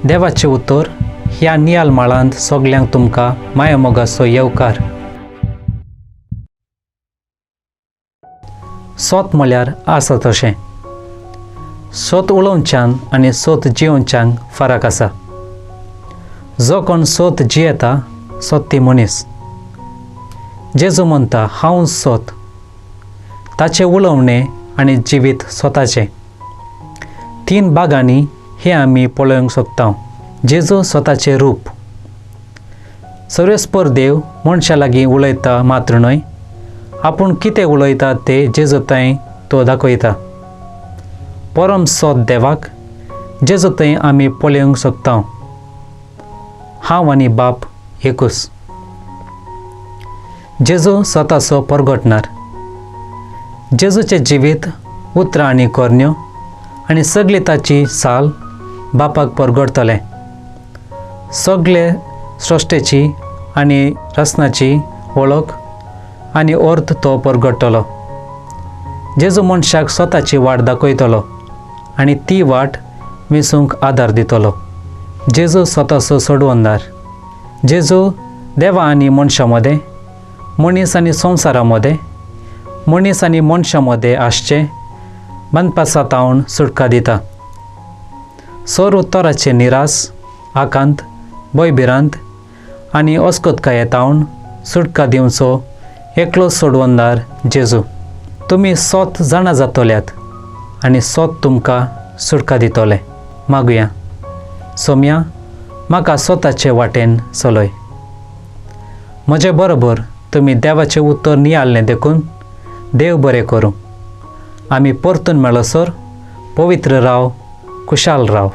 देवाचें उतर ह्या नियाल माळांत सगल्यांक तुमकां मायामोगाचो येवकार. सोत म्हळ्यार आसा तशें. सोत उलोवच्यान आनी सोत जियोवच्यान फरक आसा. जो कोण सोत जियेता सोत ती मनीस. जेजू म्हणटा हांव सोत. ताचें उलोवणें आनी जिवीत स्वताचें. तीन भागांनी हें आमी पळोवंक शकता. जेजू स्वताचें रूप. सर्वेस्पर देव मनशा लागीं उलयता मात्र न्हय, आपूण कितें उलयता तें जेजू थंय तो दाखयता. परम सोत देवाक जेजू थंय आमी पळोवंक शकता. हांव आनी बाप एकूच. जेजू स्वताचो परगटणार. जेजूचें जिवीत उतरां आनी करण्यो आनी सगली ताची साल बापाक परगटतलें. सगळे सृश्टेची आनी रचनाची वळख आनी अर्थ तो परगटतलो. जेजू मनशाक स्वताची वाट दाखयतलो आनी ती वाट वेंचूंक आदार दितलो. जेजू स्वताचो सोडवणदार. जेजू देवा आनी मनशां मदें, मनीस आनी संवसारा मदें, मनीस आनी मनशां मदें आसचें बांदपासा तावन सुटका दिता. सोर उत्तराचे निरास, आकांत, भंयभिरांत आनी अस्कतकाये तावन सुटका दिवचो एकलो सोडवणदार जेजू. तुमी सोत जाणा जातल्यात आनी सोत तुमकां सुटका दितले. मागुया. सोम्या, म्हाका स्वताचे वाटेन चलय. म्हजे बरोबर तुमी देवाचें उतर नियाळ्ळें देखून देव बरें करूं. आमी परतून मेळसर पवित्र राव, खुशाल राव.